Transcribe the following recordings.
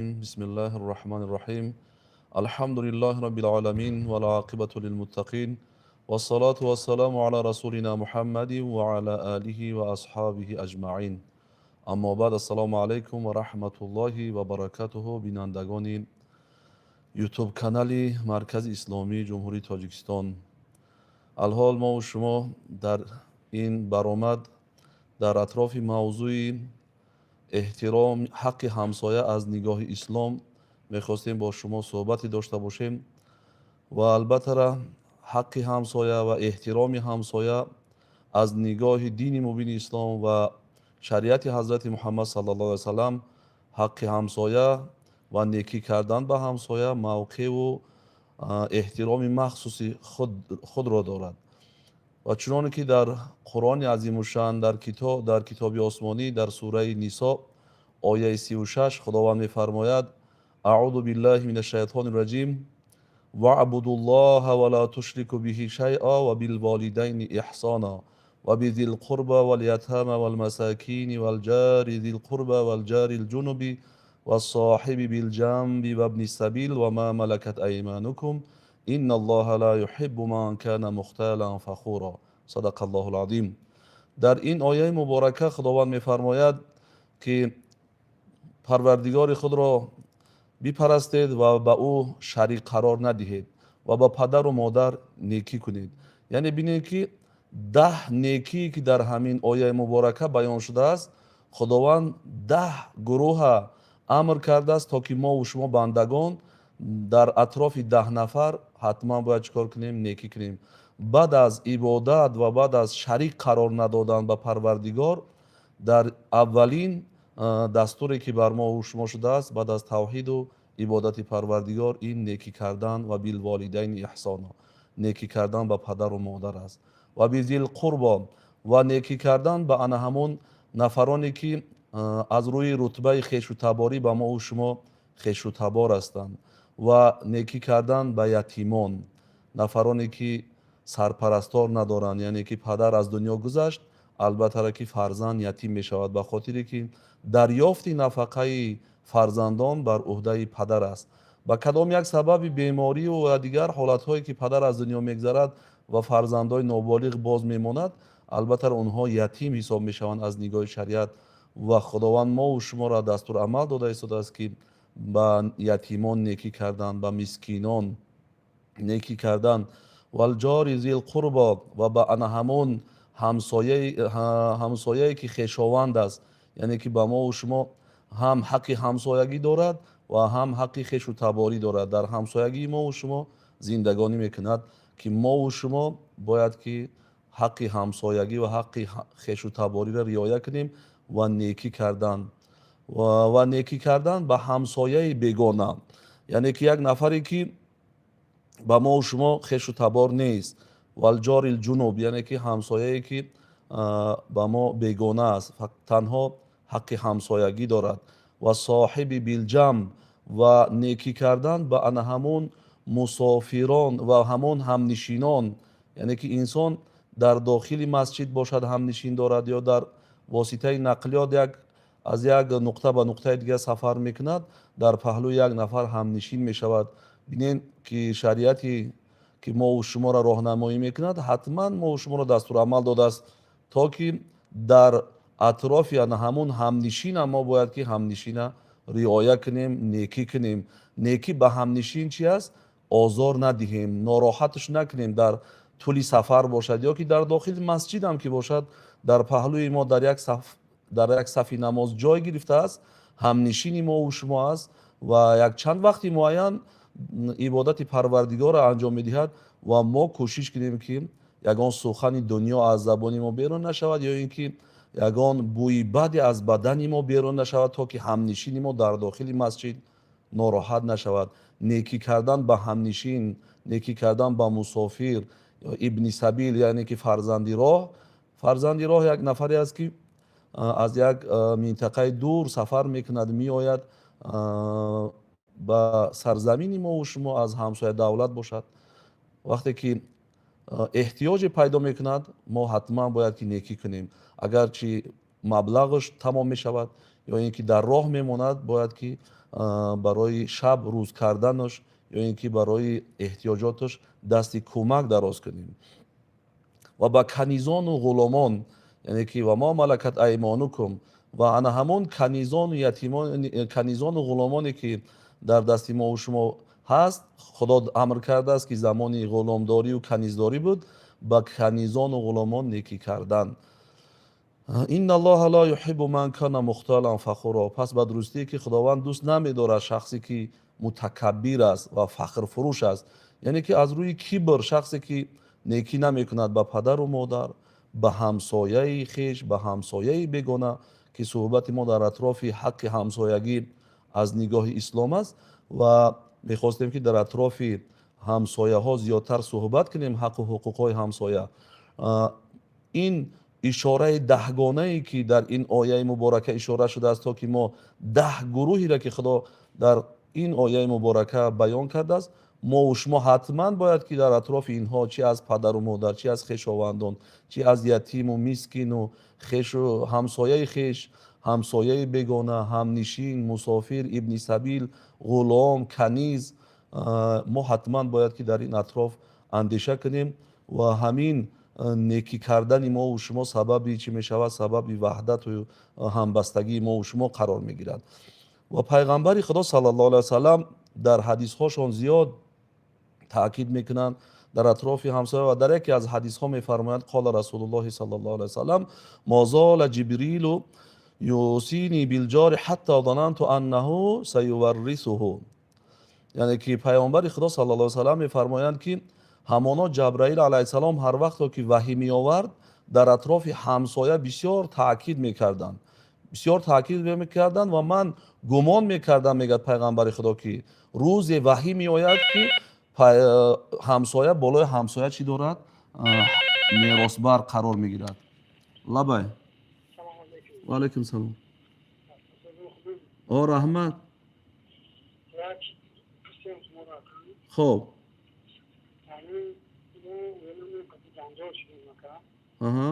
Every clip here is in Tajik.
بسم الله الرحمن الرحيم. الحمد لله رب العالمين والعاقبة للمتقين والصلاة والسلام على رسولنا محمد وعلى آله وأصحابه أجمعين. أما بعد، السلام عليكم ورحمة الله وبركاته. Бинандагони Ютуб канали Маркази Исломии Ҷумҳурии Тоҷикистон, алҳол мову шумо дар ин баромад дар атрофи мавзӯи эҳтиром, ҳаққи ҳамсоя аз нигоҳи ислом мехостем бо шумо суҳбате дошта бошем. Ва албаттара, ҳаққи ҳамсоя ва эҳтироми ҳамсоя аз нигоҳи дини мубини ислом ва шариати Ҳазрати Муҳаммад саллаллоҳу алайҳи васалам, ҳаққи ҳамсоя ва некӣ кардан ба ҳамсоя мавқеъу эҳтироми махсуси худро дорад. Ва чуноне ки дар Қуръони азимушшаън, дар китоби осмонӣ, дар сураи Нисо, ояи 36, Худованд мефармояд: أعوذ بالله من الشيطان الرجيم: واعبدوا الله ولا تشركوا به شيئا وبالوالدين إحسانا وبذي القربى واليتامى والمساكين والجار ذي القربى والجار الجنب والصاحب بالجنب وابن السبيل وما ملكت أيمانكم إن الله لا يحب من كان مختالا فخورا. صدق الله العظيم. Дар ин ояи муборака Худованд мефармояд, ки Парвардигори худро бипарастед ва ба ӯ шарик қарор надиҳед ва ба падару модар некӣ кунед. Яъне бинед, ки 10 некие, ки дар ҳамин ояи муборака баён шудааст, Худованд 10 гурӯҳа амр кардааст, то ки мову шумо, бандагон, дар атрофи 10 нафар ҳатман бояд чӣ кор кунем? Некӣ кунем. Баъд аз ибодат ва баъд аз шарик қарор надодан ба Парвардигор, дар аввалин дастуре, ки бар мо шумо шудааст, баъд аз тавҳиду ибодати Парвардигор, ин некӣ кардан وبالوالدين إحسانا, некӣ кардан ба падару модар аст, وبذي القربى, ва некӣ кардан ба ана ҳамон нафароне, ки аз рӯи рутбаи хешу таборӣ ба мову шумо хешу табор ҳастанд, ва некӣ кардан ба ятимон, нафароне, ки сарпарастор надоранд, яъне ки падар аз дунё гузашт, албаттара, ки фарзанд ятим мешавад, ба хотире ки дарёфти нафақаи фарзандон бар уҳдаи падар аст. Ба кадом як сабаби беморию ва дигар ҳолатҳое, ки падар аз дунё мегзарад ва фарзандои ноболиғ боз мемонад, албатта, онҳо ятим ҳисоб мешаванд аз нигоҳи шариат. Ва Худованд мову шуморо дастурамал дода истодааст, ки ба ятимон некӣ кардан, ба мискинон некӣ кардан, والجار ذي القربى, ва ба ана ҳамон ҳамсояе, ки хешованд аст, яъне ки ба мову шумо ҳам ҳаққи ҳамсоягӣ дорад ва ҳам ҳаққи хешу таборӣ дорад, дар ҳамсоягии мову шумо зиндагонӣ мекунад, ки мову шумо бояд ки ҳаққи ҳамсоягӣ ва ҳаққи хешу табориро риоя кунем ва некӣ кардан ба ҳамсояи бегона, яъне ки як нафаре, ки ба мову шумо хешу табор нест, والجار الجنب, яъне ки ҳамсояе, ки ба мо бегона аст, танҳо ҳаққи ҳамсоягӣ дорад, والصاحب بالجنب, ва некӣ кардан ба ана ҳамон мусофирон ва ҳамон ҳамнишинон, яъне ки инсон дар дохили масҷид бошад, ҳамнишин дорад, ё дар воситаи нақлиёт як аз як нуқта ба нуқтаи дигар сафар мекунад, дар паҳлӯи як нафар ҳамнишин мешавад. Бинед, ки шариати, ки мову шуморо роҳнамоӣ мекунад, ҳатман мову шуморо дастурамал додааст, то ки дар атрофи ана ҳамун ҳамнишина мо бояд ки ҳамнишина риоя кунем, некӣ кунем. Некӣ ба ҳамнишин чи аст? Озор надиҳем, нороҳатш накунем. Дар тӯли сафар бошад ё ки дар дохили масҷидам ки бошад, дар паҳлӯи мо дар як сафи намоз ҷой гирифтааст, ҳамнишини мову шумо аст ва як чанд вақти муайян ибодати Парвардигорро анҷом медиҳад ва мо кӯшиш кунем, ки ягон сухани дунё аз забони мо берун нашавад ё ин ки ягон бӯи баде аз бадани мо берун нашавад, то ки ҳамнишини мо дар дохили масҷид нороҳат нашавад. Некӣ кардан ба ҳамнишин, некӣ кардан ба мусофир, ибни сабил, яъне ки фарзанди роҳ. Фарзанди роҳ як нафаре аст, ки аз як минтақаи дур сафар мекунад, меояд ба сарзамини мову шумо, аз ҳамсоя давлат бошад. Вақте ки эҳтиёҷе пайдо мекунад, мо ҳатман бояд ки некӣ кунем, агарчи маблағаш тамом мешавад. ё ин ки дар роҳ мемонад, бояд ки барои шаб рӯз карданаш ё ин ки барои эҳтиёҷоташ дасти кӯмак дароз кунем. Ва ба канизону ғуломон, яъне ки ва ма малакат аймонукум, ва ана ҳамон канизону ятимон, канизону ғуломоне ки дар дасти мо шумо ҳаст, Худо амр кардааст ки замони ғуломдорию каниздорӣ буд, ба канизону ғуломон некӣ кардан. Инна Аллоҳа ло юҳиббу ман кана мухталан фахуро. Пас ба дурустие ки Худованд дӯст намедорад шахсе ки мутакаббир аст ва фахрфурӯш аст, яъне ки аз рӯи кибр шахсе ки некӣ намекунад ба падару модар, ба ҳамсояи хеш, ба ҳамсояи бегона, ки суҳбати мо дар атрофи ҳаққи ҳамсоягӣ аз нигоҳи ислом аст ва мехостем ки дар атрофи ҳамсояҳо зиёдтар суҳбат кунем, ҳаққу ҳуқуқҳои ҳамсоя. Ин ишораи даҳгонае ки дар ин ояи муборака ишора шудааст, то ки мо 10 гурӯҳеро ки Худо дар ин ояи муборака баён кардааст, мо шумо ҳатман бояд ки дар атрофи инҳо, чи аз падару модар, чи аз хешовандон, чи аз ятиму мискину хешу ҳамсояи хеш, ҳамсояи бегона, ҳамнишин, мусофир, ибни сабил, ғулом, каниз, мо ҳатман бояд ки дар ин атроф андеша кунем ва ҳамин некӣ кардани мову шумо сабаби чӣ мешавад? Сабаби ваҳдату ҳамбастагии мову шумо қарор мегирад. Ва пайғамбари Худо саллаллоҳу алайҳи васаллам дар ҳадисҳошон зиёд таъкид мекунанд дар атрофи ҳамсоя ва дар яке аз ҳадисҳо мефармоянд: қола Расулуллоҳи саллаллоҳу алайҳи васаллам ма зола Ҷибрилу юсини билҷори ҳатто зананту аннаҳу саюваррисуҳу. Яъне ки пайғамбари Худо саллаллоҳу алайҳи васаллам мефармоянд ки ҳамоно Ҷабраил алайҳиссалом ҳар вақто ки ваҳй меовард, дар атрофи ҳамсоя бисёр таъкид мекарданд, бисёр таъкид мекарданд ва ман гумон мекардам, мегӯяд пайғамбари Худо, ки рӯзе ваҳй меояд ки ҳамсоя болои ҳамсоя чӣ дорад? Меросбар қарор мегирад. Лабай, ва алайкум салом. О, раҳмат. Хоб, аҳа,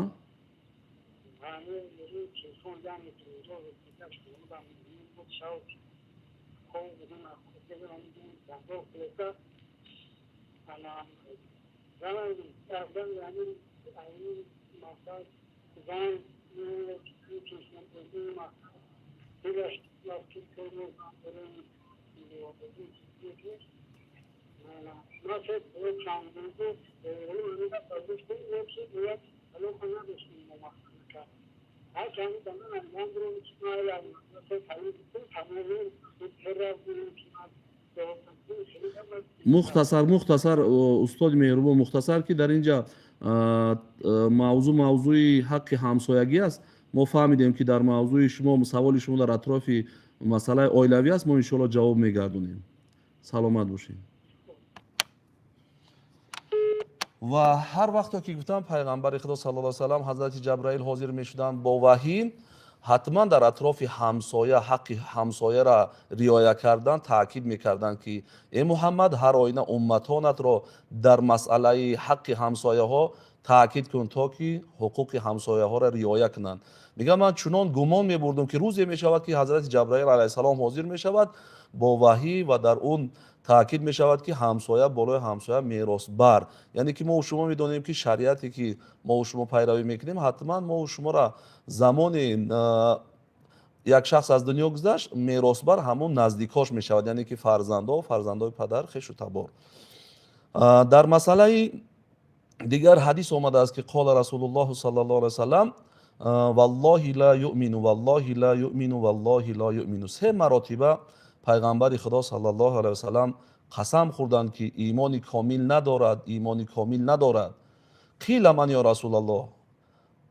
мухтасар, мухтасар, устоди меҳрубон, мухтасар, ки дар инҷа мавзӯъ мавзӯи ҳаққи ҳамсоягӣ аст. Мо фаҳмидем ки дар мавзӯи шумо, саволи шумо дар атрофи масъалаи оилавӣ аст. Мо иншоалло ҷавоб мегардонем. Саломат бошед. Ва ҳар вақто ки гуфтам пайғамбари Худо саллаллоҳу алайҳи васаллам, ҳазрати Ҷабраил ҳозир мешуданд бо ваҳй, ҳатман дар атрофи ҳамсоя, ҳаққи ҳамсояра риоя кардан таъкид мекарданд ки э Муҳаммад, ҳар оина умматонатро дар масъалаи ҳаққи ҳамсояҳо таъкид кун, то ки ҳуқуқи ҳамсояҳоро риоя кунанд. Мегӯям, ман чунон гумон мебурдум ки рӯзе мешавад ки ҳазрати Ҷабраил алайҳиссалом ҳозир мешавад бо ваҳй ва дар он таъкид мешавад ки ҳамсоя болои ҳамсоя меросбар. Яъне ки мо шумо медонем ки шариате ки мо шумо пайравӣ мекунем, ҳатман мо шуморо замоне як шахс аз дунё гузашт, меросбар ҳамон наздикош мешавад, яъне ки фарзандо, фарзандои падар, хешу табор. Дар масъалаи дигар ҳадис омадааст ки қола Расулуллоҳу саллаллоҳу алайҳи васаллам валлоҳи ла юъмину, валлоҳи ла юъмину, валлоҳи ла юъмину. Се маротиба пайғамбари Худо саллаллоҳу алайҳи васаллам қасам хӯрданд ки имони комил надорад, имони комил надорад. Қила ман ё Расулаллоҳ,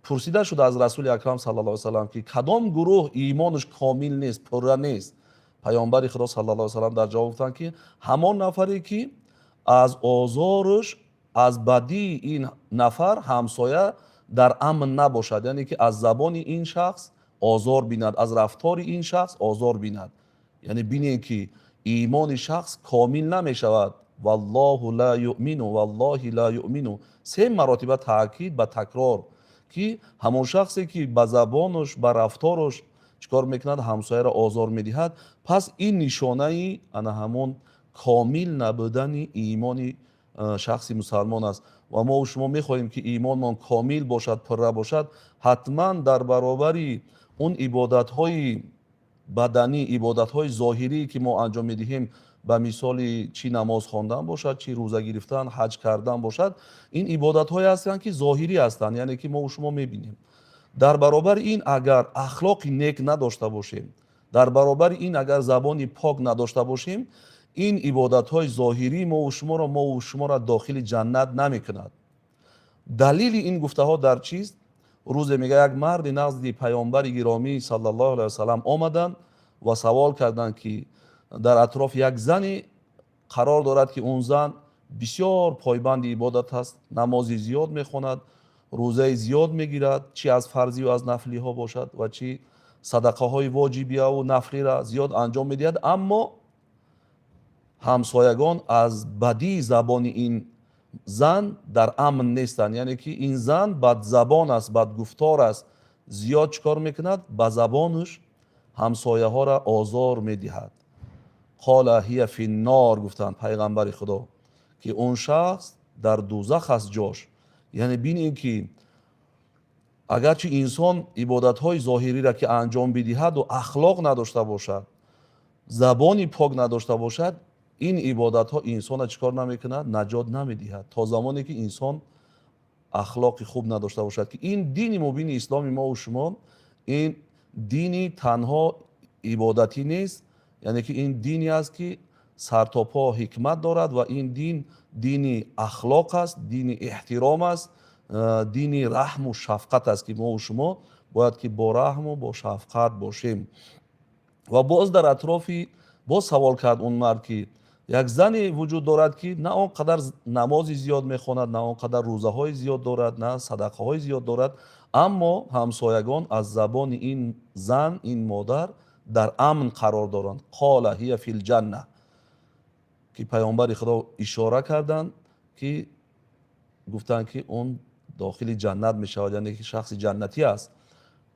пурсида шуда аз Расули Акрам саллаллоҳу алайҳи васаллам ки кадом гурӯҳ имонаш комил нест, пурра нест? Пайғамбари Худо саллаллоҳу алайҳи васаллам дар ҷавоб гуфтанд ки ҳамон нафаре ки аз озоруш, аз бадии ин нафар ҳамсоя дар амн набошад, яъне ки аз забони ин шахс озор бинад, аз рафтори ин шахс озор бинад. Яъне бинед ки имони шахс комил намешавад. Валлоҳу ла юъмину, валлоҳи ла юъмину, се маротиба таъкид ба такрор, ки ҳамон шахсе ки ба забонуш, ба рафторуш Чӣ кор мекунад? Ҳамсояро озор медиҳад. Пас ин нишонаи ана ҳамон комил набудани имони шахси мусалмон аст. Ва мо шумо мехоҳем, ки имонмон комил бошад, пурра бошад. Ҳатман дар баробари он ибодатҳои баданӣ, ибодатҳои зоҳирӣ, ки мо анҷом медиҳем, ба мисоли чӣ намоз хондан бошад, чӣ рӯза гирифтан, ҳаҷ кардан бошад, ин ибодатҳое ҳастанд, ки зоҳирӣ ҳастанд, яъне ки мо шумо мебинем. Дар баробари ин агар ахлоқи нек надошта бошем, дар баробари ин агар забони пок надошта бошем, ин ибодатҳои зоҳирии мову шуморо дохили ҷаннат намекунад. Далели ин гуфтаҳо дар чист? Рӯзе, мега, як марди назди паёмбари гиромӣ саллаллоҳу алайҳи васаллам омаданд ва савол карданд, ки дар атроф як зане қарор дорад, ки он зан бисёр пойбанди ибодат аст, намози зиёд мехонад, рӯзаи зиёд мегирад, чӣ аз фарзию аз нафлиҳо бошад ва чӣ садақаҳои воҷибияву нафлиро зиёд анҷом медиҳад, аммо ҳамсоягон аз бадии забони ин зан дар амн нестанд, яъне ки ин зан бадзабон аст, бадгуфтор аст, зиёд чӣ кор мекунад? Ба забонаш ҳамсояҳоро озор медиҳад. قال هي في النار. Гуфтанд пайғамбари Худо, ки он шахс дар дузах аст ҷош. Яъне бинем, ки агарчи инсон ибодатҳои зоҳириро ки анҷом бидиҳаду ахлоқ надошта бошад, забони пок надошта бошад, ин ибодатҳо инсонро чӣ кор намекунад? Наҷот намедиҳад, то замоне ки инсон ахлоқи хуб надошта бошад. Ки ин дини мубини исломи мову шумо, ин дини танҳо ибодатӣ нест, яъне ки ин дине аст, ки сартопо ҳикмат дорад, ва ин дин дини ахлоқ аст, дини эҳтиром аст, дини раҳму шафқат аст, ки мову шумо бояд ки бо раҳму бо шафқат бошем. Ва боз дар атрофи боз савол кард он мард, ки як зане вуҷуд дорад, ки на он қадар намози зиёд мехонад, на он қадар рӯзаҳои зиёд дорад, на садақаҳои зиёд дорад, аммо ҳамсоягон аз забони ин зан, ин модар дар амн қарор доранд. قال هي في الجنة. Ки паёмбари Худо ишора карданд, ки гуфтанд, ки он дохили ҷаннат мешавад, яъне ки шахси ҷаннатӣ аст.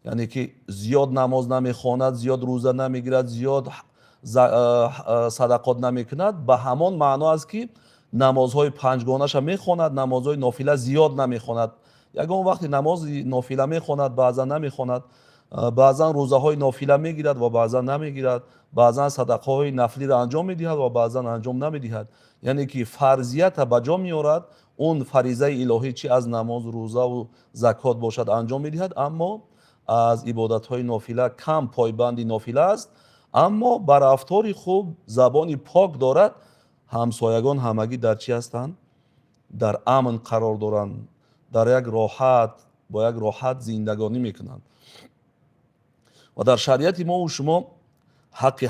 Яъне ки зиёд намоз намехонад, зиёд рӯза намегирад, зиёд садақот намекунад, ба ҳамон маъно аст, ки намозҳои панҷгонаша мехонад, намозҳои нофила зиёд намехонад, ягон вақте намози нофила мехонад, баъзан намехонад, баъзан рӯзаҳои нофила мегирад ва баъзан намегирад, баъзан садақаҳои нафлиро анҷом медиҳад ва баъзан анҷом намедиҳад, яъне ки фарзията ба ҷо меорад, он фаризаи илоҳӣ, чи аз намоз, рӯзаву закот бошад, анҷом медиҳад, аммо аз ибодатҳои нофила кам пойбанди нофила аст, аммо ба рафтори хуб, забони пок дорад. Ҳамсоягон ҳамагӣ дар чӣ ҳастанд? Дар амн қарор доранд, дар як роҳат, бо як роҳат зиндагонӣ мекунанд. Ва дар шариати мову шумо ҳаққи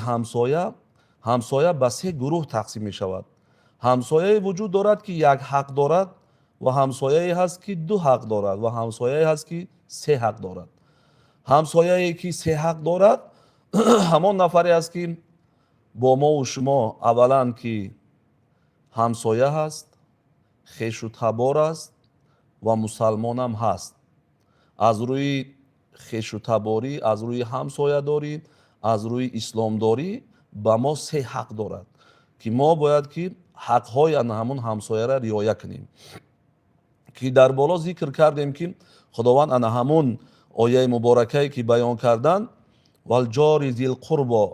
ҳамсоя ба се гурӯҳ тақсим мешавад. Ҳамсояе вуҷуд дорад, ки як ҳақ дорад, ва ҳамсояе ҳаст, ки ду ҳақ дорад, ва ҳамсояе ҳаст, ки се ҳақ дорад. Ҳамсояе, ки се ҳақ дорад, ҳамон нафаре аст, ки бо мову шумо аввалан ки ҳамсоя ҳаст, хешу табор аст ва мусалмонам ҳаст. Аз рӯи хешу таборӣ, аз рӯи ҳамсоядорӣ, аз рӯи исломдорӣ ба мо се ҳақ дорад, ки мо бояд ки ҳақҳои ана ҳамон ҳамсояра риоя кунем, ки дар боло зикр кардем, ки Худованд ана ҳамон ояи муборакае, ки баён карданд: والجار ذي القربى,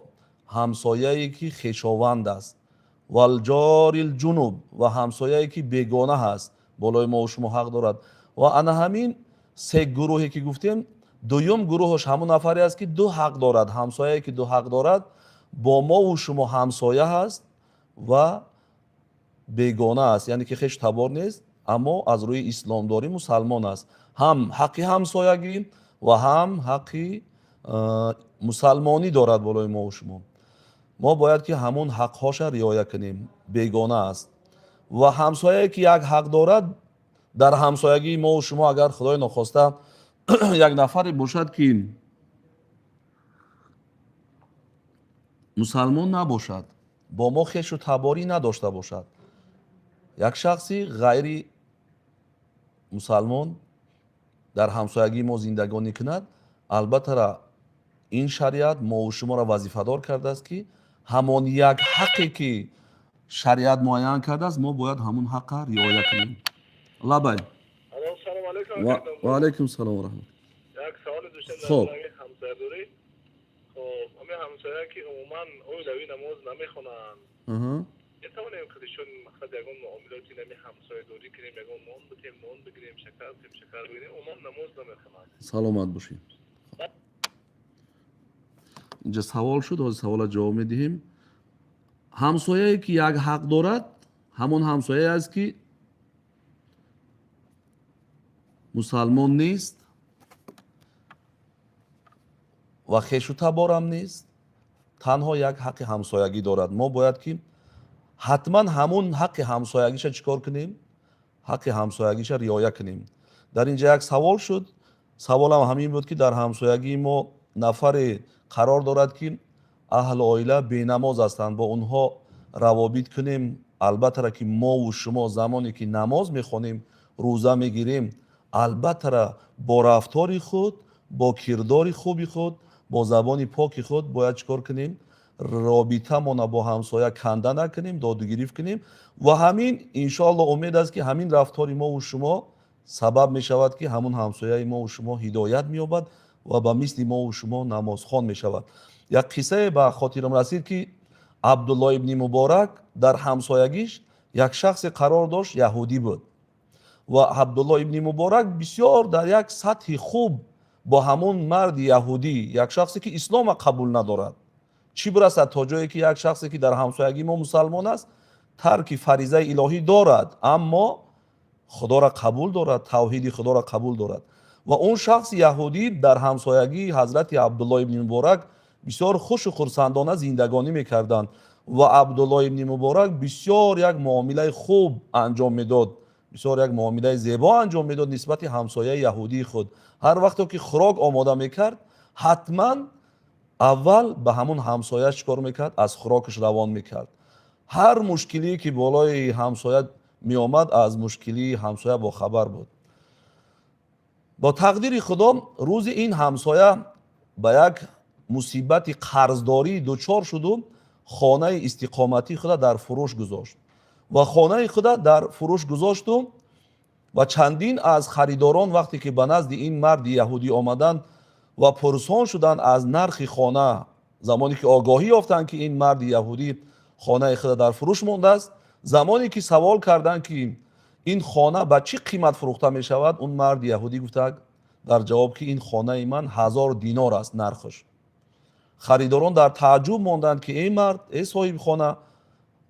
ҳамсояе, ки хешованд аст, والجار الجنب, ва ҳамсояе, ки бегона ҳаст, болои мо шумо ҳақ дорад. Ва ана ҳамин се гурӯҳе, ки гуфтем, дуюм гурӯҳаш ҳамон нафаре аст, ки ду ҳақ дорад. Ҳамсояе, ки ду ҳақ дорад, бо мову шумо ҳамсоя ҳаст ва бегона аст, яъне ки хеш табор нест, аммо аз рӯи исломдорӣ мусалмон аст. Ҳам ҳаққи ҳамсоягӣ ва ҳам ҳаққи мусалмонӣ дорад болои мову шумо. Мо бояд ки ҳамон ҳақҳоша риоя кунем. Бегона аст. Ва ҳамсояе, ки як ҳақ дорад, дар ҳамсоягии мову шумо агар, Худои нохоста, як нафаре бошад, ки мусалмон набошад, бо мо хешу таборӣ надошта бошад, як шахси ғайри мусалмон дар ҳамсоягии мо зиндагонӣ кунад, албатта Ин шариат мову шуморо вазифадор кардааст, ки ҳамон як ҳаққе, ки шариат муайян кардааст, мо бояд ҳамун ҳаққа риоя кунем. Лабай. Ва алайкум салом ва раҳмат. Як саволе доштем дар бораи ҳамсоядорӣ. Хоб, ҳамин ҳамсоя, ки умуман оилавӣ намоз намехонанд, метавонем худишон, мақсад, ягон муомилоти нами ҳамсоядорӣ кунем, ягон нон битем, нон бигирем, шакар битем, шакар бигирем? Умуман намоз намехонанд. Саломат бошед. Инҷа савол шуд, ҳозир савола ҷавоб медиҳем. Ҳамсояе, ки як ҳақ дорад, ҳамон ҳамсояе аст, ки мусалмон нест ва хешу таборам нест, танҳо як ҳаққи ҳамсоягӣ дорад. Мо бояд ки ҳатман ҳамун ҳаққи ҳамсоягиша чӣ кор кунем? Ҳаққи ҳамсоягиша риоя кунем. Дар инҷа як савол шуд. Саволам ҳамин буд, ки дар ҳамсоягии мо нафаре қарор дорад, ки аҳли оила бенамоз ҳастанд, бо онҳо равобит кунем? Албаттара, ки мову шумо замоне ки намоз мехонем, рӯза мегирем, албаттара, бо рафтори худ, бо кирдори хуби худ, бо забони поки худ бояд чӣ кор кунем? Робитамона бо ҳамсоя канда накунем, додугирифт кунем. Ва ҳамин, иншоалло, умед аст, ки ҳамин рафтори мову шумо сабаб мешавад, ки ҳамун ҳамсояи мову шумо ҳидоят меёбад ва ба мисли мову шумо намозхон мешавад. Як қиссае ба хотирам расид, ки Абдулло ибни Муборак дар ҳамсоягиш як шахсе қарор дошт, яҳудӣ буд. Ва Абдулло ибни Муборак бисёр дар як сатҳи хуб бо ҳамун марди яҳудӣ, як шахсе, ки ислома қабул надорад, чӣ бирасад то ҷое, ки як шахсе, ки дар ҳамсоягии мо мусалмон аст, тарки фаризаи илоҳӣ дорад, аммо Худоро қабул дорад, тавҳиди Худоро қабул дорад. Ва он шахси яҳудӣ дар ҳамсоягии ҳазрати Абдулло ибни Муборак бисёр хушу хурсандона зиндагонӣ мекарданд. Ва Абдулло ибни Муборак бисёр як муомилаи хуб анҷом медод, бисёр як муомилаи зебо анҷом медод нисбати ҳамсояи яҳудии худ. Ҳар вақте ки хӯрок омода мекард, ҳатман аввал ба ҳамун ҳамсояш чӣ кор мекард? Аз хӯрокаш равон мекард. Ҳар мушкилие, ки болои ҳамсоя меомад, аз мушкилии ҳамсоя бохабар буд. Бо тақдири Худо, рӯзи ин ҳамсоя ба як мусибати қарздорӣ дучор шуду хонаи истиқоматии худа дар фурӯш гузошт. Ва хонаи худа дар фурӯш гузошту ва чандин аз харидорон, вақте ки ба назди ин марди яҳудӣ омаданд ва пурсон шуданд аз нархи хона, замоне ки огоҳӣ ёфтанд, ки ин марди яҳудӣ хонаи худа дар фурӯш мондааст, замоне ки савол карданд, ки ин хона ба чӣ қимат фурӯхта мешавад, он марди яҳудӣ гуфта дар ҷавоб, ки ин хонаи ман 1000 динор аст нархаш. Харидорон дар тааҷҷуб монданд, ки эй мард, эй соҳибхона,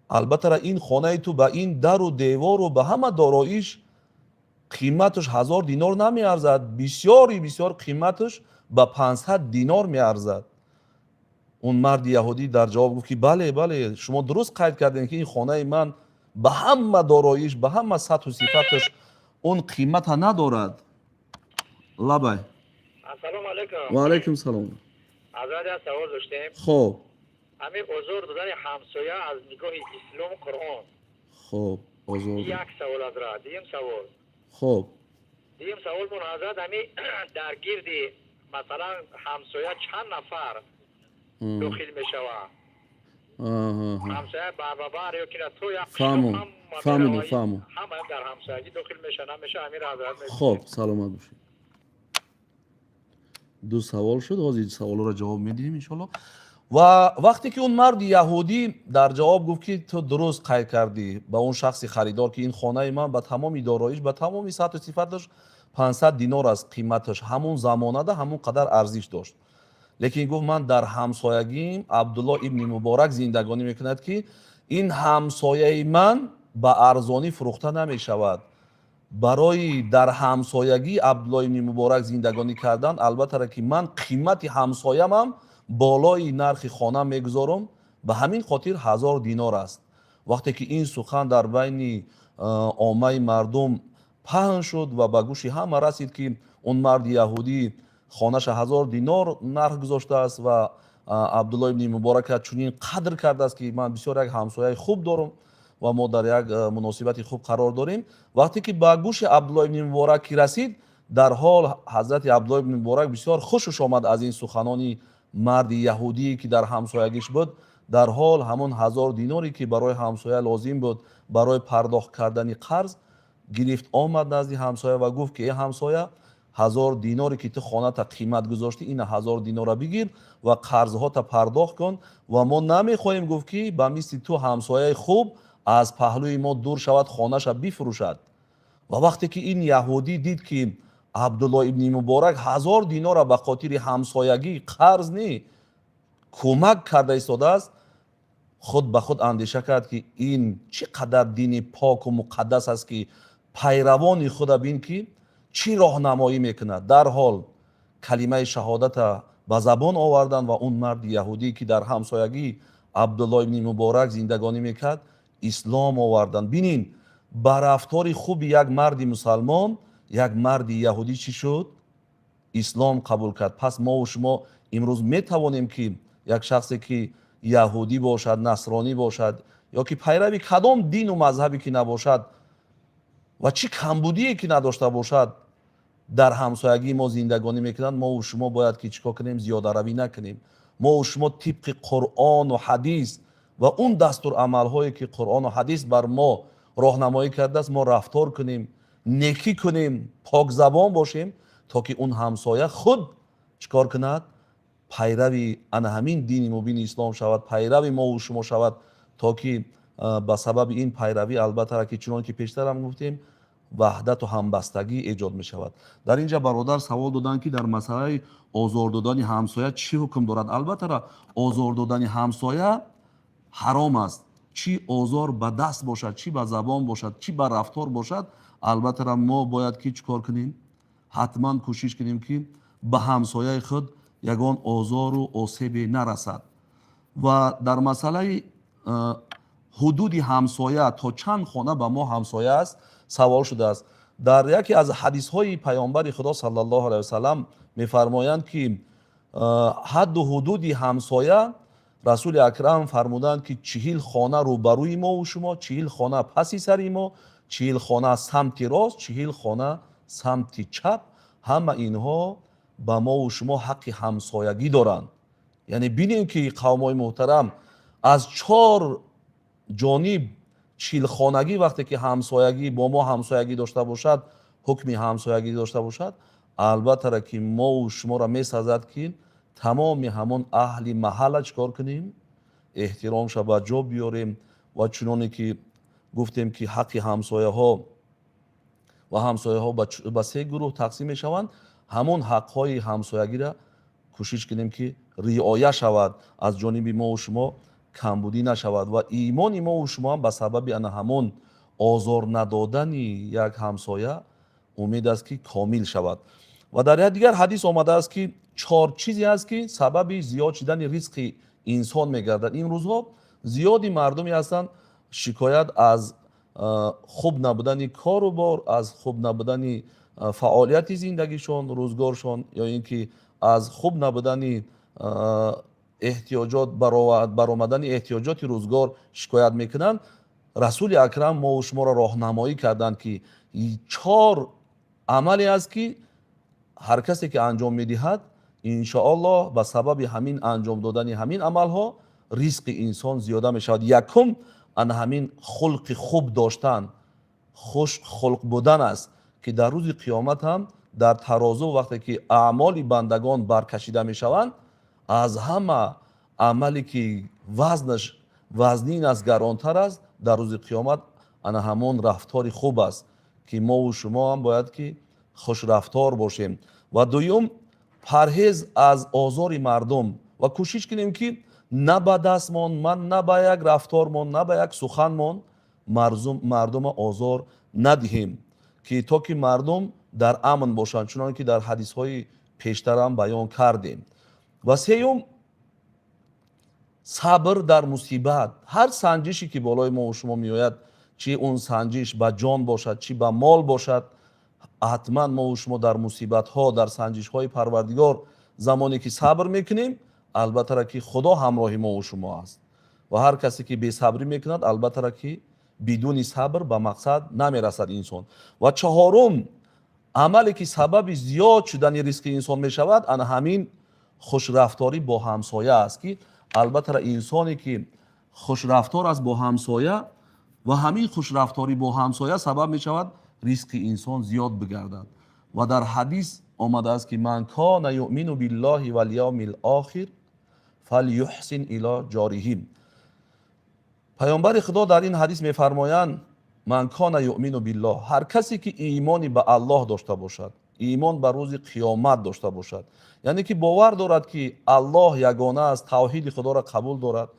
албатта, ин хонаи ту ба ин дару девору ба ҳама дороиш қиматаш 1000 динор намеарзад, бисёри бисёр қиматаш ба 500 динор меарзад. Он марди яҳудӣ дар ҷавоб гуфт, ки бале, бале, шумо дуруст қайд кардем, ки ин хонаи ман ба ҳама дороиш, ба ҳама сатҳу сифаташ он қимата надорад. Лабай. Ассалому алайкум. Ва алайкум салом. Ҳазрат, як савол доштем. Хоб. Ҳамин озор додани ҳамсоя аз нигоҳи ислому Қуръон. Хоб, озор. Як савол, ҳазрат. Дуюм савол. Хоб. Дуюм саволмон, ҳазрат, ҳамин дар гирди, масалан, ҳамсоя чанд нафар дохил мешавад? Ҳамсоя барбабар ё ки то як Фаҳмум, фаҳмидум, фаҳмум. Ҳама дар ҳамсоягӣ дохил мешавад, намешавад, ҳамин ҳазрат. Хоб, саломат бошед. Ду савол шуд, ҳозир саволҳоро ҷавоб медиҳем, иншоалло. Ва вақте ки он марди яҳудӣ дар ҷавоб гуфт, ки ту дуруст қайд кардӣ ба он шахси харидор, ки ин хонаи ман ба тамоми дороиш, ба тамоми сатҳу сифаташ 500 динор аст қиматаш, ҳамун замонада ҳамун қадар арзиш дошт, лекин гуфт: ман дар ҳамсоягиим Абдулло ибни Муборак зиндагонӣ мекунад, ки ин ҳамсояи ман ба арзонӣ фурӯхта намешавад. Барои дар ҳамсоягӣ Абдулло ибни Муборак зиндагонӣ кардан, албатта, ки ман қимати ҳамсоямам болои нархи хона мегузорам, ба ҳамин хотир 1000 динор аст. Вақте ки ин сухан дар байни оммаи мардум паҳн шуд ва ба гӯши ҳама расид, ки он марди яҳудӣ хонаша 1000 динор нарх гузоштааст ва Абдулло ибни Муборака чунин қадр кардааст, ки ман бисёр як ҳамсояи хуб дорам ва мо дар як муносибати хуб қарор дорем, вақте ки ба гӯши Абдулло ибни Муборак ки расид, дар ҳол ҳазрати Абдулло ибни Муборак бисёр хушуш омад аз ин суханони Марди яҳудие, ки дар ҳамсоягиш буд, дар ҳол ҳамон 1000 диноре, ки барои ҳамсоя лозим буд барои пардохт кардани қарз, гирифт, омад назди ҳамсоя ва гуфт, ки э ҳамсоя, 1000 диноре, ки ту хоната қимат гузоштӣ, ина 1000 динора бигир ва қарзҳота пардохт кун. Ва мо намехоҳем, гуфт, ки ба мисли ту ҳамсояи хуб аз паҳлӯи мо дур шавад, хонаша бифурӯшад. Ва вақте ки ин яҳудӣ дид, ки Абдулло ибни Муборак 1000 динора ба хотири ҳамсоягӣ, қарз не, кӯмак карда истодааст, худ ба худ андеша кард, ки ин чӣ қадар дини поку муқаддас аст, ки пайравони худа бин, ки чӣ роҳнамоӣ мекунад. Дарҳол калимаи шаҳодата ба забон оварданд ва он марди яҳудӣ, ки дар ҳамсоягӣ Абдулло ибни Муборак зиндагонӣ мекард, ислом оварданд. Бинин, ба рафтори хуби як марди мусалмон як марди яҳудӣ чӣ шуд? Ислом қабул кард. Пас мову шумо имрӯз метавонем, ки як шахсе, ки яҳудӣ бошад, насронӣ бошад ё ки пайрави кадом дину мазҳабе ки набошад ва чӣ камбудие ки надошта бошад, дар ҳамсоягии мо зиндагонӣ мекунанд, мову шумо бояд ки чӣ кор кунем? Зиёдаравӣ накунем. Мову шумо тибқи Қуръону ҳадис ва он дастурамалҳое, ки Қуръону ҳадис бар мо роҳнамоӣ кардааст, мо рафтор кунем, некӣ кунем, покзабон бошем, то ки он ҳамсоя худ чӣ кор кунад? Пайрави ана ҳамин дини мубини ислом шавад, пайрави мову шумо шавад, то ки ба сабаби ин пайравӣ, албатта, ки чунон ки пештарам гуфтем, ваҳдату ҳамбастагӣ эҷод мешавад. Дар ин ҷа бародар савол доданд, ки дар масъалаи озор додани ҳамсоя чӣ ҳукм дорад. Албатта, озор додани ҳамсоя ҳаром аст, чӣ озор ба даст бошад, чӣ ба забон бошад, чӣ ба рафтор бошад. Албатта, мо бояд ки чӣ кор кунем? Ҳатман кӯшиш кунем, ки ба ҳамсояи худ ягон озору осебе нарасад. Ва дар масъалаи ҳудуди ҳамсоя, то чанд хона ба мо ҳамсоя аст, савол шудааст. Дар яке аз ҳадисҳои Паёмбари Худо саллаллоҳу алайҳи васалам мефармоянд, ки ҳадду ҳудуди ҳамсоя, Расули Акрам фармуданд, ки 40 хона рӯбарӯи мову шумо, 40 хона паси сари мо, 40 хона самти рост, 40 хона самти чап, ҳама инҳо ба мову шумо ҳаққи ҳамсоягӣ доранд. Яъне бинем, ки қавмҳои муҳтарам, аз чор ҷониб чилхонагӣ вақте ки ҳамсоягӣ бо мо ҳамсоягӣ дошта бошад, ҳукми ҳамсоягӣ дошта бошад, албаттара, ки мову шуморо месазад, ки тамоми ҳамон аҳли маҳалла чӣ кор кунем? Эҳтиромша ба ҷо биёрем. Ва чуноне ки гуфтем, ки ҳаққи ҳамсояҳо ва ҳамсояҳо ба се гурӯҳ тақсим мешаванд, ҳамон ҳаққҳои ҳамсоягиро кӯшиш кунем, ки риоя шавад, аз ҷониби мову шумо камбудӣ нашавад ва имони мову шумо ҳам ба сабаби ана ҳамон озор надодани як ҳамсоя, умед аст, ки комил шавад. Ва дар як дигар ҳадис омадааст, ки чор чизе аст, ки сабаби зиёд шудани ризқи инсон мегардад. Имрӯзҳо зиёди мардуме ҳастанд, шикоят аз хуб набудани кору бор, аз хуб набудани фаъолияти зиндагишон, рӯзгоршон, ё ин ки аз хуб набудани эҳтиёҷот, баромадани эҳтиёҷоти рӯзгор шикоят мекунанд. Расули Акрам мову шуморо роҳнамоӣ карданд, ки чор амале аст, ки ҳар касе ки анҷом медиҳад, иншоаллоҳ, ба сабаби ҳамин анҷом додани ҳамин амалҳо ризқи инсон зиёда мешавад. Якум, ана ҳамин хулқи хуб доштан, хуш хулқ будан аст, ки дар рӯзи қиёмат ҳам дар тарозу вақте ки аъмоли бандагон баркашида мешаванд, аз ҳама амале ки вазнаш вазнин аст, гаронтар аст дар рӯзи қиёмат, ана ҳамон рафтори хуб аст, ки мову шумо ҳам бояд ки хушрафтор бошем. Ва дуюм, парҳез аз озори мардум ва кӯшиш кунем, ки на ба дастмон, на ба як рафтормон, на ба як суханмон мардума озор надиҳем, ки то ки мардум дар амн бошанд, чунон ки дар ҳадисҳои пештарам баён кардем. Ва сеюм, сабр дар мусибат. Ҳар санҷише ки болои мо шумо меояд, чӣ он санҷиш ба ҷон бошад, чӣ ба мол бошад, ҳатман мо шумо дар мусибатҳо, дар санҷишҳои Парвардигор замоне ки сабр мекунем, албаттара, ки Худо ҳамроҳи мо шумо аст. Ва ҳар касе ки бесабрӣ мекунад, албаттара, ки бидуни сабр ба мақсад намерасад инсон. Ва чаҳорум амале, ки сабаби зиёд шудани ризқи инсон мешавад, ана ҳамин Хушрафторӣ бо ҳамсоя аст, ки албатта инсоне ки хушрафтор аст бо ҳамсоя ва ҳамин хушрафторӣ бо ҳамсоя сабаб мешавад ризқи инсон зиёд бигардад. Ва дар ҳадис омадааст, ки ман кана юъмину биллаҳи вал явмил охир фалюҳсин ило ҷориҳи. Паёмбари Худо дар ин ҳадис мефармоянд: ман кана юъмину биллоҳ, ҳар касе ки имони ба Аллоҳ дошта бошад, имон ба рӯзи қиёмат дошта бошад, яъне ки бовар дорад, ки Аллоҳ ягона аст, тавҳиди Худоро қабул дорад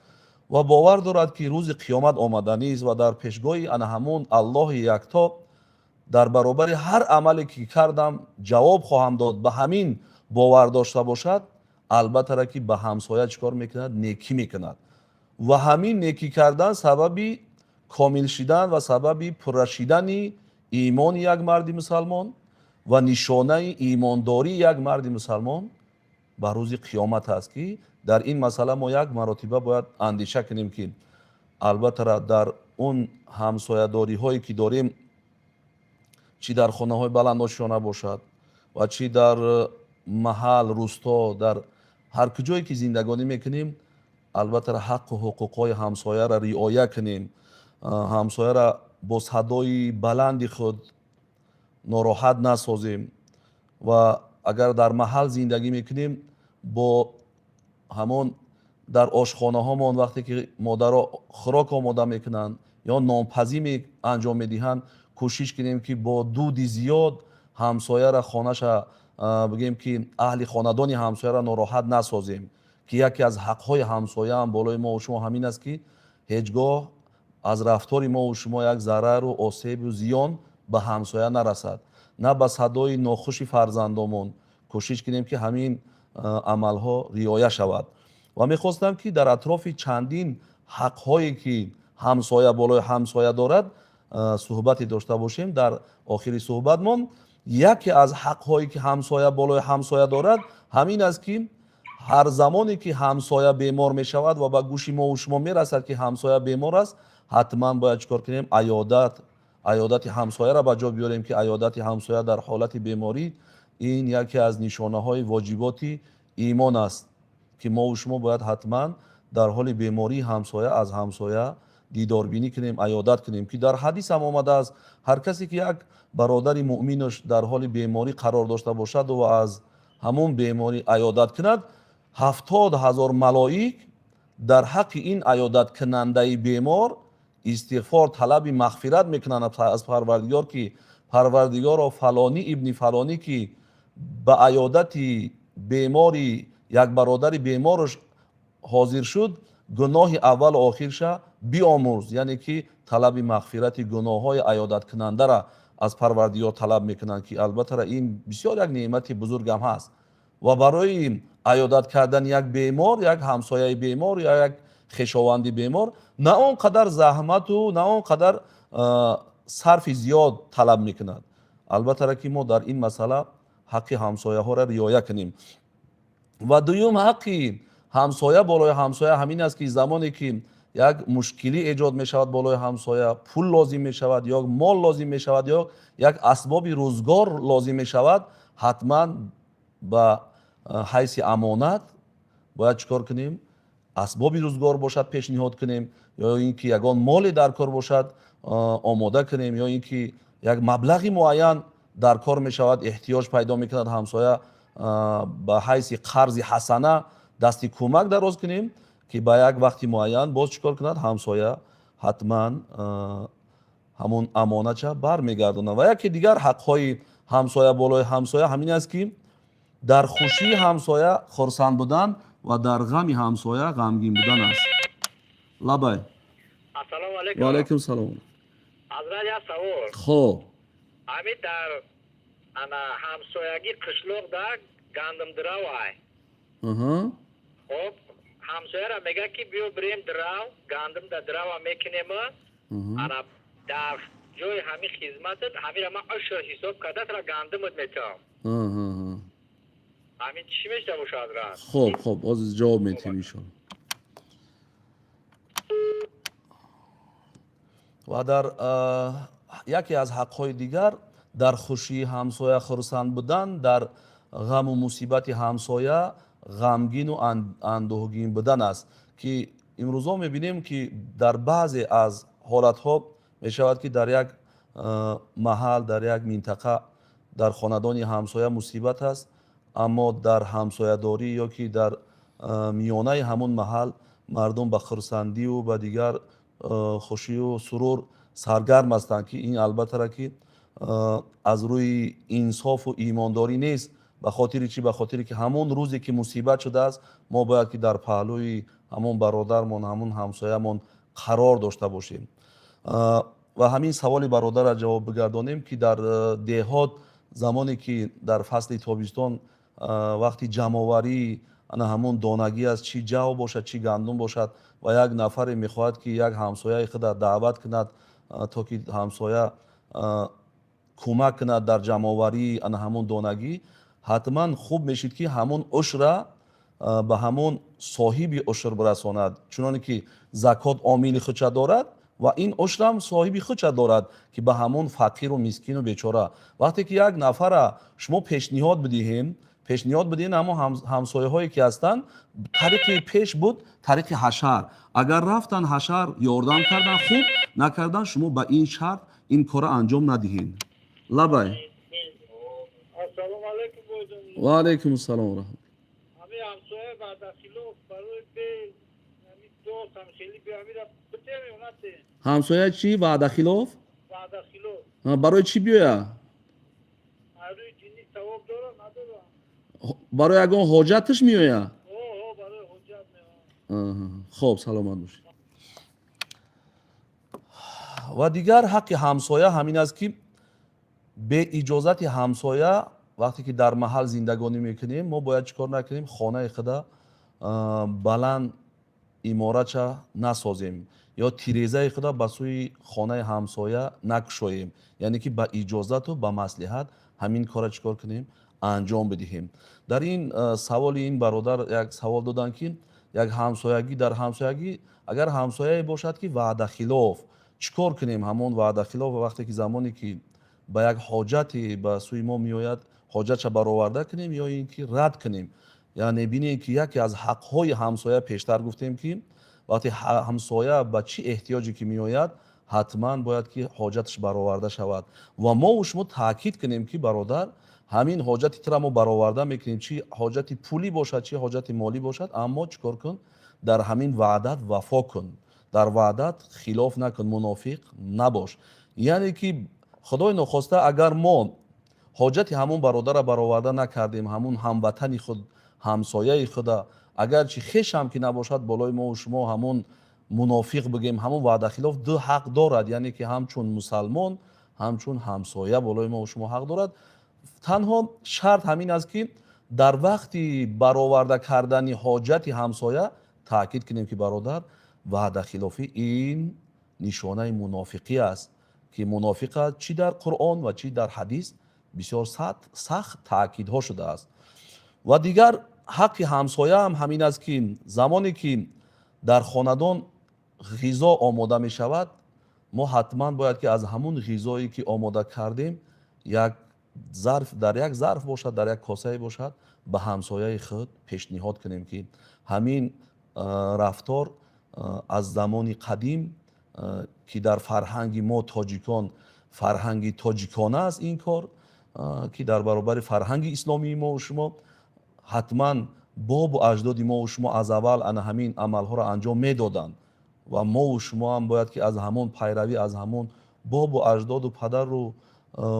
ва бовар дорад, ки рӯзи қиёмат омаданист ва дар пешгоҳи ана ҳамун Аллоҳи якто дар баробари ҳар амале ки кардам ҷавоб хоҳам дод, ба ҳамин бовар дошта бошад, албатта ки ба ҳамсоя чӣ кор мекунад? Некӣ мекунад. Ва ҳамин некӣ кардан сабаби комил шидан ва сабаби пурра шидани имони як марди мусалмон ва нишонаи имондории як марди мусалмон ба рӯзи қиёмат аст, ки дар ин масъала мо як маротиба бояд андеша кунем, ки албатта дар он ҳамсоядориҳое ки дорем, чӣ дар хонаҳои баландошёна бошад ва чӣ дар маҳал, рӯсто, дар ҳар куҷое ки зиндагонӣ мекунем, албатта ҳаққу ҳуқуқҳои ҳамсояро риоя кунем, ҳамсояро бо садои баланди худ нороҳат насозем ва агар дар маҳал зиндагӣ мекунем, бо ҳамон дар ошхонаҳомон вақте ки модаро хӯрок омода мекунанд ё нонпазӣ анҷом медиҳанд, кӯшиш кунем, ки бо дуди зиёд ҳамсояра, хонаша, бигем ки аҳли хонадони ҳамсояра нороҳат насозем, ки яке аз ҳақҳои ҳамсояам болои мо шумо ҳамин аст, ки ҳеҷ гоҳ аз рафтори мо шумо як зарару осебу зиён ба ҳамсоя нарасад, на ба садои нохуши фарзандомон. Кӯшиш кунем, ки ҳамин амалҳо риоя шавад. Ва мехостам, ки дар атрофи чандин ҳақҳое ки ҳамсоя болои ҳамсоя дорад, суҳбате дошта бошем. Дар охири суҳбатмон яке аз ҳақҳое ки ҳамсоя болои ҳамсоя дорад ҳамин аст, ки ҳар замоне ки ҳамсоя бемор мешавад ва ба гӯши мо шумо мерасад, ки ҳамсоя бемор аст, ҳатман бояд чӣ кор кунем? Аёдати ҳамсояро ба ҷо биёрем, ки аёдати ҳамсоя дар ҳолати беморӣ ин яке аз нишонаҳои воҷиботи имон аст, ки мо шумо бояд ҳатман дар ҳоли бемории ҳамсоя аз ҳамсоя дидорбинӣ кунем, аёдат кунем, ки дар ҳадис ҳам омадааст: ҳар касе ки як бародари муъминаш дар ҳоли беморӣ қарор дошта бошад ва аз ҳамон беморӣ аёдат кунад, 70,000 малоик дар ҳаққи ин аёдаткунандаи бемор истиғфор, талаби мағфират мекунанд аз Парвардигор, ки Парвардигоро, фалонӣ ибни фалонӣ, ки ба аёдати бемори як бародари бемораш ҳозир шуд, гуноҳи аввалу охирша биомӯрз. Яъне ки талаби мағфирати гуноҳҳои аёдаткунандара аз Парвардигор талаб мекунанд, ки албатта ин бисёр як неъмати бузургам ҳаст. Ва барои аёдат кардани як бемор, як ҳамсояи бемор ё як хешованди бемор на он қадар заҳмату на он қадар сарфи зиёд талаб мекунад. Албатта ки мо дар ин масъала ҳаққи ҳамсояҳоро риоя кунем. Ва дуюм ҳаққи ҳамсоя болои ҳамсоя ҳамин аст, ки замоне ки як мушкилӣ эҷод мешавад болои ҳамсоя, пул лозим мешавад ё мол лозим мешавад ё як асбоби рӯзгор лозим мешавад, ҳатман ба ҳайси амонат бояд чӣ кор кунем? Асбоби рӯзгор бошад, пешниҳод кунем, ё ин ки ягон моле дар кор бошад, омода кунем, ё ин ки як маблағи муайян дар кор мешавад, эҳтиёҷ пайдо мекунад ҳамсоя, ба ҳайси қарзи ҳасана дасти кӯмак дароз кунем, ки ба як вақти муайян боз чӣ кор кунад ҳамсоя? Ҳатман ҳамон амонача бармегардонад. Ва яке дигар ҳақҳои ҳамсоя болои ҳамсоя ҳамин аст, ки дар хушии ҳамсоя хурсанд будан ва дар ғами ҳамсоя ғамгин будан аст. Лабай. Ассалому алайкум. Ва алайкум салом. Ҳазрат, як савол. Хоб. Ҳамин дар ана ҳамсоягӣ қишлоқ да гандум диравай. Хоб, ҳамсояра мега, ки биё бирем дирав, гандум да дирава мекунем. Ана дар ҷои ҳамин хизматат ҳамира ман ушр ҳисоб карда тара гандумат метавам. Ҳамин чӣ мешта боша, ҳазрат? Хоб, ҳозир ҷавоб метиҳем, иншоалло. Ва дар яке аз ҳақҳои дигар дар хушии ҳамсоя хурсанд будан, дар ғаму мусибати ҳамсоя Ғамгину андӯҳгин будан аст, ки имрӯзҳо мебинем, ки дар баъзе аз ҳолатҳо мешавад, ки дар як маҳал, дар як минтақа, дар хонадони ҳамсоя мусибат аст, аммо дар ҳамсоядорӣ ё ки дар миёнаи ҳамун маҳал мардум ба хурсандию ба дигар хушию сурур саргарм ҳастанд, ки ин албаттара ки аз рӯи инсофу имондорӣ нест. Ба хотири чӣ? Ба хотире ки ҳамон рӯзе ки мусибат шудааст, мо бояд ки дар паҳлӯи ҳамон бародармон, ҳамон ҳамсоямон қарор дошта бошем. Ва ҳамин саволи бародарро ҷавоб бигардонем, ки дар деҳот замоне ки дар фасли тобистон вақти ҷамъоварии ана ҳамон донагӣ аст, чӣ ҷав бошад, чӣ гандум бошад, ва як нафаре мехоҳад, ки як ҳамсояи худа даъват кунад, то ки ҳамсоя кӯмак кунад дар ҷамъоварии ана ҳамон донагӣ, ҳатман хуб мешид, ки ҳамон ушра ба ҳамон соҳиби ушр бирасонад, чуноне ки закот омили худша дорад ва ин ушрам соҳиби худша дорад, ки ба ҳамон фақиру мискину бечора. Вақте ки як нафара шумо пешниҳод бидиҳем, ҳамон ҳамсояҳое ки ҳастанд, тариқи пеш буд тариқи ҳашар, агар рафтан ҳашар ёрдам кардан, хуб накардан, шумо ба ин шарт ин кора анҷом надиҳед. Лабай. Ассалому алайкум. Ва алайкум ассалом ва раҳмат. Ҳамин ҳамсоя ваъдахилоф барои бе ҳамин дос ҳам хеле биамира битем ё натем? Ҳамсоя чӣ ваъдахилоф? Ваъдахилоф. Барои чӣ биёя? Барои динӣ савоб дорад, надорад? Барои ягон ҳоҷаташ меоя? О, барои ҳоҷат меояд. Хоб, саломат бошед. Ва дигар ҳаққи ҳамсоя ҳамин аст, ки беиҷозати ҳамсоя вақте ки дар маҳал зиндагонӣ мекунем, мо бояд чӣ кор накунем? Хонаи худа баланд иморатша насозем ё тирезаи худа ба сӯи хонаи ҳамсоя накушоем, яъне ки ба иҷозату ба маслиҳат ҳамин кора чӣ кор кунем? Анҷом бидиҳем. Дар ин саволи ин бародар як савол доданд, ки як ҳамсоягӣ, дар ҳамсоягӣ агар ҳамсояе бошад, ки ваъдахилоф, чӣ кор кунем? Ҳамон ваъдахилоф вақте ки замоне ки ба як ҳоҷате ба сӯи мо меояд, ҳоҷатша бароварда кунем ё ин ки рад кунем? Яъне бинем, ки яке аз ҳақҳои ҳамсоя пештар гуфтем, ки вақте ҳамсоя ба чӣ эҳтиёҷе ки меояд, ҳатман бояд ки ҳоҷаташ бароварда шавад ва мову шумо таъкид кунем, ки бародар, ҳамин ҳоҷати тура мо бароварда мекунем, чӣ ҳоҷати пулӣ бошад, чӣ ҳоҷати молӣ бошад, аммо чӣ кор кун? Дар ҳамин ваъдат вафо кун, дар ваъдат хилоф накун, мунофиқ набош. Яъне ки худои нохоста агар мо ҳоҷати ҳамон бародарро бароварда накардем, ҳамон ҳамватани худ, ҳамсояи худа, агарчи хешам ки набошад, болои мову шумо ҳамон мунофиқ бигем, ҳамон ваъдахилоф ду ҳақ дорад, яъне ки ҳамчун мусалмон, ҳамчун ҳамсоя болои мову шумо ҳақ дорад. Танҳо шарт ҳамин аст, ки дар вақти бароварда кардани ҳоҷати ҳамсоя таъкид кунем, ки бародар, ваъдахилофӣ ин нишонаи мунофиқӣ аст, ки мунофиқа чӣ дар Қуръон ва чӣ дар ҳадис бисёр сахт таъкидҳо шудааст. Ва дигар ҳаққи ҳамсояам ҳамин аст, ки замоне ки дар хонадон ғизо омода мешавад, мо ҳатман бояд ки аз ҳамун ғизое ки омода кардем, як зарф, дар як зарф бошад, дар як косае бошад, ба ҳамсояи худ пешниҳод кунем, ки ҳамин рафтор аз замони қадим, ки дар фарҳанги мо тоҷикон, фарҳанги тоҷикона аст ин кор, ки дар баробари фарҳанги исломии мо шумо ҳатман бобу аҷдоди мо шумо аз аввал ана ҳамин амалҳоро анҷом медоданд ва мову шумо ҳам бояд ки аз ҳамон пайравӣ аз ҳамон бобу аҷдоду падару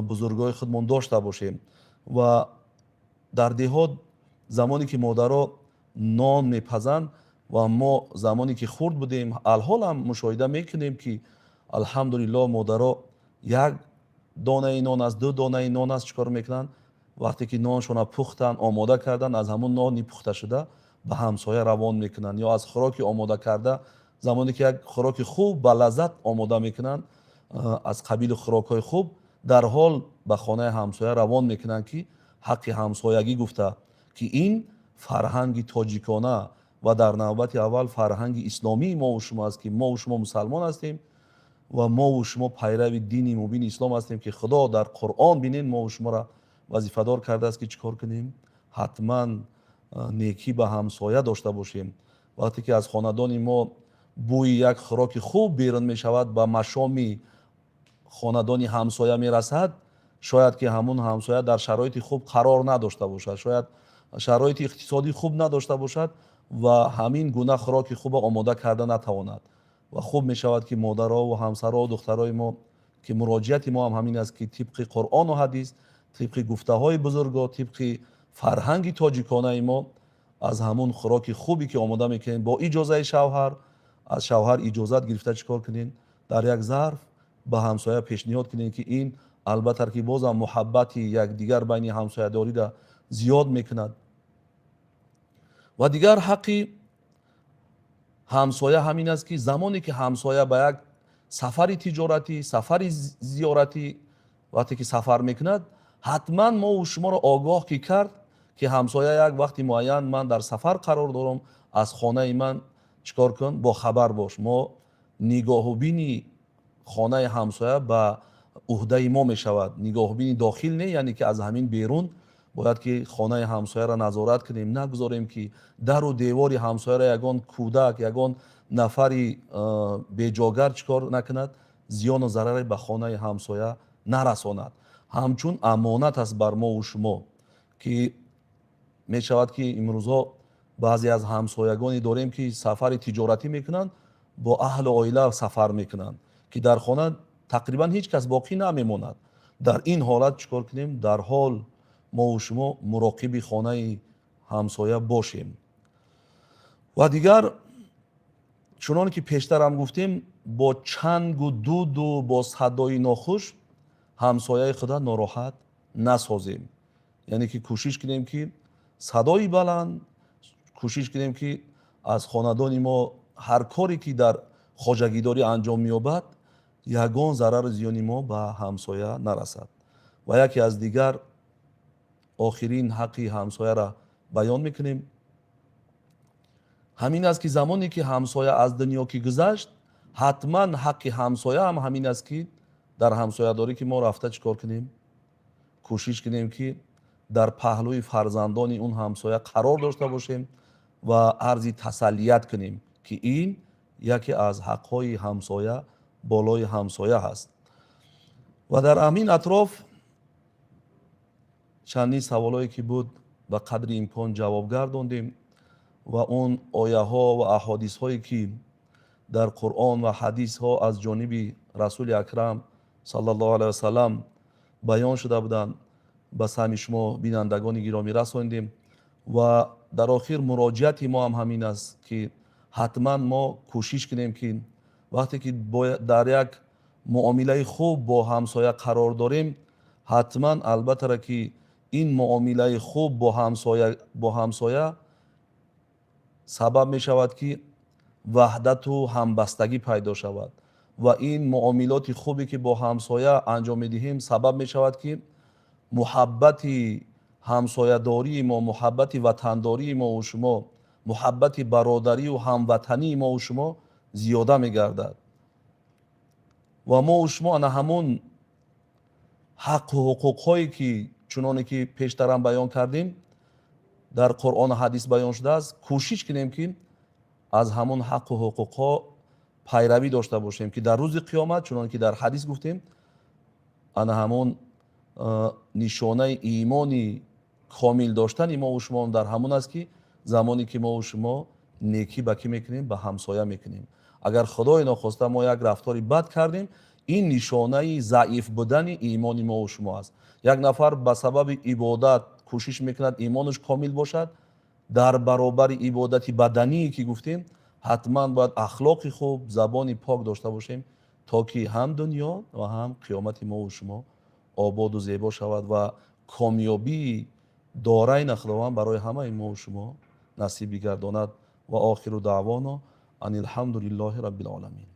бузургои худмон дошта бошем. Ва дар деҳот замоне ки модаро нон мепазанд ва мо замоне ки хурд будем, алҳол ҳам мушоҳида мекунем, ки алҳамдулиллоҳ модаро як донаи нон аст, ду донаи нон аст, чӣ кор мекунанд? Вақте ки ноншона пухтанд, омода карданд, аз ҳамон нони пухташуда ба ҳамсоя равон мекунанд ё аз хӯроки омода карда, замоне ки як хӯроки хуб ба лаззат омода мекунанд, аз қабили хӯрокҳои хуб, дар ҳол ба хонаи ҳамсоя равон мекунанд, ки ҳаққи ҳамсоягӣ гуфта, ки ин фарҳанги тоҷикона ва дар навбати аввал фарҳанги исломии мову шумо аст, ки мову шумо мусалмон ҳастем ва мову шумо пайрави дини мубини ислом ҳастем, ки Худо дар Қуръон бинен мову шуморо вазифадор кардааст, ки чӣ кор кунем? Ҳатман. Некӣ ба ҳамсоя дошта бошем. Вақте ки аз хонадони мо бӯи як хӯроки хуб берун мешавад, ба машоми хонадони ҳамсоя мерасад, шояд ки ҳамун ҳамсоя дар шароити хуб қарор надошта бошад, шояд шароити иқтисодӣ хуб надошта бошад ва ҳамин гуна хӯроки хуба омода карда натавонад. Ва хуб мешавад, ки модарову ҳамсарову духтарои мо, ки муроҷиати мо ҳам ҳамин аст, ки тибқи Қуръону ҳадис, тибқи гуфтаҳои бузурго, тибқи фарҳанги тоҷиконаи мо аз ҳамун хӯроки хубе ки омода мекунем, бо иҷозаи шавҳар, аз шавҳар иҷозат гирифта, чӣ кор кунем, дар як зарф ба ҳамсоя пешниҳод кунем, ки ин албатта ки бозам муҳаббати якдигар байни ҳамсоядориро зиёд мекунад. Ва дигар ҳаққи ҳамсоя ҳамин аст, ки замоне ки ҳамсоя ба як сафари тиҷоратӣ, сафари зиёратӣ, вақте ки сафар мекунад, ҳатман мову шуморо огоҳ ки кард, ки ҳамсоя як вақти муайян ман дар сафар қарор дорам, аз хонаи ман чӣ кор кун, бохабар бош. Мо нигоҳубини хонаи ҳамсоя ба уҳдаи мо мешавад. Нигоҳубини дохил не, яъне ки аз ҳамин берун бояд ки хонаи ҳамсояро назорат кунем, нагузорем ки дару девори ҳамсояро ягон кӯдак, ягон нафари беҷогар чӣ кор накунад, зиёну зараре ба хонаи ҳамсоя нарасонад. Ҳамчун амонат аст бар мову шумо, ки мешавад ки имрӯзҳо баъзе аз ҳамсоягоне дорем, ки сафари тиҷоратӣ мекунанд, бо аҳлу оила сафар мекунанд, ки дар хона тақрибан ҳеҷ кас боқӣ намемонад. Дар ин ҳолат чӣ кор кунем? Дар ҳол мову шумо муроқиби хонаи ҳамсоя бошем. Ва дигар, чунон ки пештарам гуфтем, бо чангу дуду бо садои нохуш ҳамсояи худа нороҳат насозем. Яъне ки кӯшиш кунем, ки садои баланд, кӯшиш кунем, ки аз хонадони мо ҳар коре ки дар хоҷагидорӣ анҷом меёбад, ягон зарару зиёни мо ба ҳамсоя нарасад. Ва яке аз дигар охирин ҳаққи ҳамсояро баён мекунем, ҳамин аст, ки замоне ки ҳамсоя аз дунё ки гузашт, ҳатман ҳаққи ҳамсоя ҳам ҳамин аст, ки дар ҳамсоядорӣ ки мо рафта чӣ кор кунем, кӯшиш кунем, ки дар паҳлӯи фарзандони он ҳамсоя қарор дошта бошем ва арзи тасаллият кунем, ки ин яке аз ҳаққҳои ҳамсоя болои ҳамсоя ҳаст. Ва дар ҳамин атроф чандин саволое ки буд, ба қадри имкон ҷавоб гардондем ва он ояҳо ва аҳодисҳое ки дар Қуръон ва ҳадисҳо аз ҷониби Расули Акрам саллаллоҳу алайҳи васалам баён шуда буданд, ба саҳми шумо бинандагони гиромӣ расондем. Ва дар охир муроҷиати мо ҳам ҳамин аст, ки ҳатман мо кӯшиш кунем, ки вақте ки дар як муомилаи хуб бо ҳамсоя қарор дорем, ҳатман албаттара ки ин муомилаи хуб бо ҳамсоя сабаб мешавад, ки ваҳдату ҳамбастагӣ пайдо шавад. Ва ин муомилоти хубе ки бо ҳамсоя анҷом медиҳем, сабаб мешавад, ки муҳаббати ҳамсоядории мо, муҳаббати ватандории мову шумо, муҳаббати бародарию ҳамватании мову шумо зиёда мегардад. Ва мову шумо ана ҳамун ҳаққу ҳуқуқҳое ки чуноне ки пештарам баён кардем, дар Қуръону ҳадис баён шудааст, кӯшиш кунем, ки аз ҳамун ҳаққу ҳуқуқҳо пайравӣ дошта бошем, ки дар рӯзи қиёмат, чунон ки дар ҳадис гуфтем, ана ҳамун нишонаи имони комил доштани мову шумо дар ҳамун аст, ки замоне ки мову шумо некӣ ба кӣ мекунем, ба ҳамсоя мекунем. Агар Худои нохоста мо як рафтори бад кардем, ин нишонаи заиф будани имони мову шумо аст. Як нафар ба сабаби ибодат кӯшиш мекунад имонаш комил бошад. Дар баробари ибодати бадание ки гуфтем, ҳатман бояд ахлоқи хуб, забони пок дошта бошем, то ки ҳам дунё ва ҳам қиёмати мову шумо ободу зебо шавад ва комёбии дорайна Худованд барои ҳамаи мову шумо насиб бигардонад. Ва охиру даъвоно ан алҳамду лиллоҳи раббил оламин.